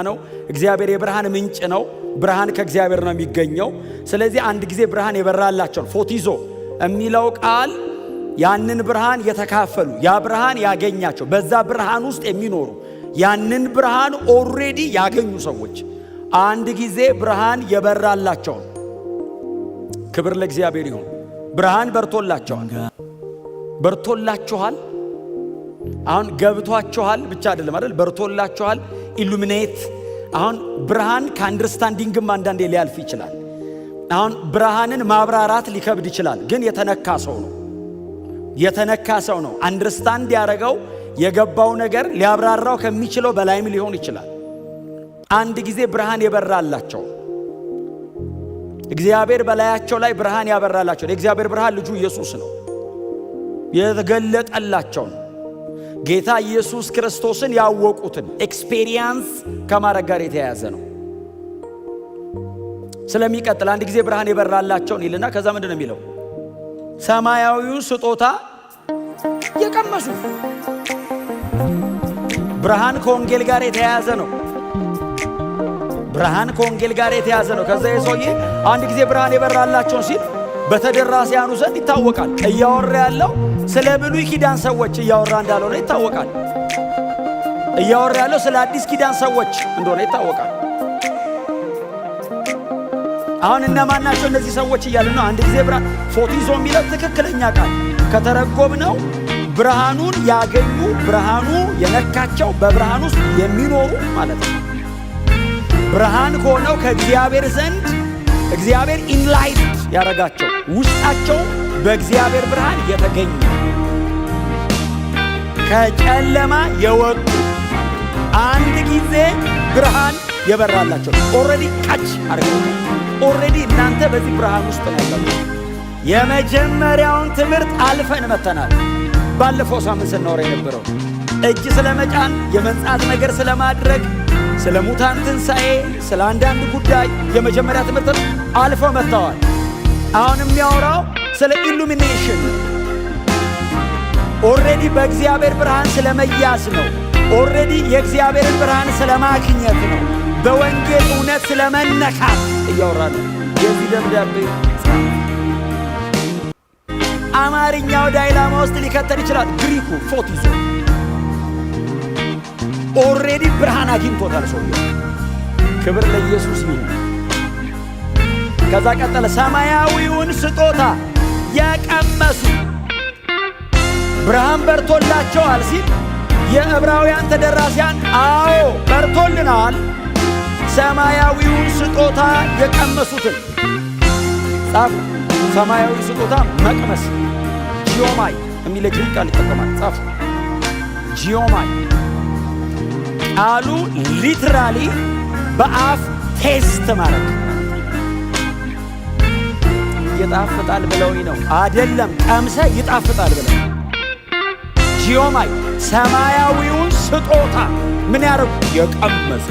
ነው። እግዚአብሔር የብርሃን ምንጭ ነው። ብርሃን ከእግዚአብሔር ነው የሚገኘው። ስለዚህ አንድ ጊዜ ብርሃን የበራላቸው፣ ፎቲዞ የሚለው ቃል ያንን ብርሃን የተካፈሉ፣ ያ ብርሃን ያገኛቸው፣ በዛ ብርሃን ውስጥ የሚኖሩ፣ ያንን ብርሃን already ያገኙ ሰዎች፣ አንድ ጊዜ ብርሃን የበራላቸው። ክብር ለእግዚአብሔር ይሁን። ብርሃን በርቶላቸዋል። በርቶላችኋል። አሁን ገብቷችኋል ብቻ አይደለም አይደል? በርቶላችኋል። Illuminate። አሁን ብርሃን ከ understanding ም አንዳንዴ ሊያልፍ ይችላል። አሁን ብርሃንን ማብራራት ሊከብድ ይችላል። ግን የተነካ ሰው ነው፣ የተነካ ሰው ነው። Understand ያደረገው፣ የገባው ነገር ሊያብራራው ከሚችለው በላይም ሊሆን ይችላል። አንድ ጊዜ ብርሃን የበራላቸው፣ እግዚአብሔር በላያቸው ላይ ብርሃን ያበራላቸው፣ የእግዚአብሔር ብርሃን ልጁ ኢየሱስ ነው፣ የተገለጠላቸውን፣ ጌታ ኢየሱስ ክርስቶስን ያወቁትን experience ከማድረግ ጋር የተያያዘ ነው። ስለሚቀጥል አንድ ጊዜ ብርሃን የበራላቸውን ይልና ከዛ ምንድን ነው የሚለው? ሰማያዊውን ስጦታ የቀመሱ። ብርሃን ከወንጌል ጋር የተያያዘ ነው። ብርሃን ከወንጌል ጋር የተያያዘ ነው። ከዛ የሰውዬ አንድ ጊዜ ብርሃን የበራላቸውን ሲል በተደራሲያኑ ዘንድ ይታወቃል። እያወራ ያለው ስለ ብሉይ ኪዳን ሰዎች እያወራ እንዳልሆነ ይታወቃል። እያወራ ያለው ስለ አዲስ ኪዳን ሰዎች እንደሆነ ይታወቃል። አሁን እነማን ናቸው እነዚህ ሰዎች እያለ ነው። አንድ ጊዜ ብርሃን፣ ፎቲዞ የሚለው ትክክለኛ ቃል ከተረጎምነው ብርሃኑን ያገኙ፣ ብርሃኑ የነካቸው፣ በብርሃን ውስጥ የሚኖሩ ማለት ነው። ብርሃን ከሆነው ከእግዚአብሔር ዘንድ እግዚአብሔር enlight ያረጋቸው፣ ውስጣቸው በእግዚአብሔር ብርሃን የተገኘ፣ ከጨለማ የወጡ፣ አንድ ጊዜ ብርሃን የበራላቸው already catch አድርገውታል። Already እናንተ በዚህ ብርሃን ውስጥ ነው ያላችሁ። የመጀመሪያውን ትምህርት አልፈን መተናል። ባለፈው ሳምንት ስናወራ የነበረው እጅ ስለ መጫን፣ የመንጻት ነገር ስለማድረግ፣ ስለ ሙታን ትንሣኤ፣ ስለ አንዳንድ ጉዳይ የመጀመሪያ ትምህርት አልፈው መጥተዋል። አሁን የሚያወራው ስለ illumination ነው። Already በእግዚአብሔር ብርሃን ስለ መያዝ ነው። Already የእግዚአብሔርን ብርሃን ስለ ማግኘት ነው። በወንጌል እውነት ስለ መነካት እያወራ ነው። የዚህ ደብዳቤ አማርኛው dilemma ውስጥ ሊከተል ይችላል። ግሪኩ ፎቲዞ already ብርሃን አግኝቶታል ሰውየው። ክብር ለኢየሱስ ይሁን። ከዛ ቀጠለ፣ ሰማያዊውን ስጦታ የቀመሱ፣ ብርሃን በርቶላቸዋል ሲል የዕብራውያን ተደራሲያን አዎ በርቶልናል፣ ሰማያዊውን ስጦታ የቀመሱትን ጻፉ። ሰማያዊ ስጦታ መቅመስ ጂኦማይ የሚል የግሪክ ቃል ይጠቀማል። ጻፉ። ጂኦማይ ቃሉ literally በአፍ taste ማድረግ። ይጣፍጣል ብለውኝ ነው አደለም፣ ቀምሰ ይጣፍጣል ብለው። ጂኦማይ ሰማያዊውን ስጦታ ምን ያደረጉ? የቀመሱ።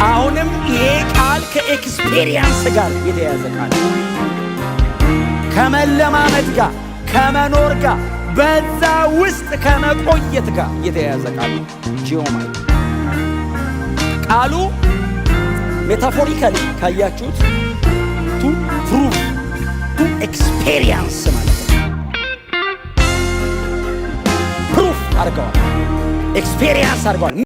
አሁንም ይሄ ቃል ከ experience ጋር የተያያዘ ቃል፣ ከመለማመድ ጋር፣ ከመኖር ጋር፣ በዛ ውስጥ ከመቆየት ጋር የተያያዘ ቃል ነው። ጂኦማይ ቃሉ metaphorically ካያችሁት to prove, to experience ማለት ነው። Proof አድርገዋል፣ experience አድርገዋል።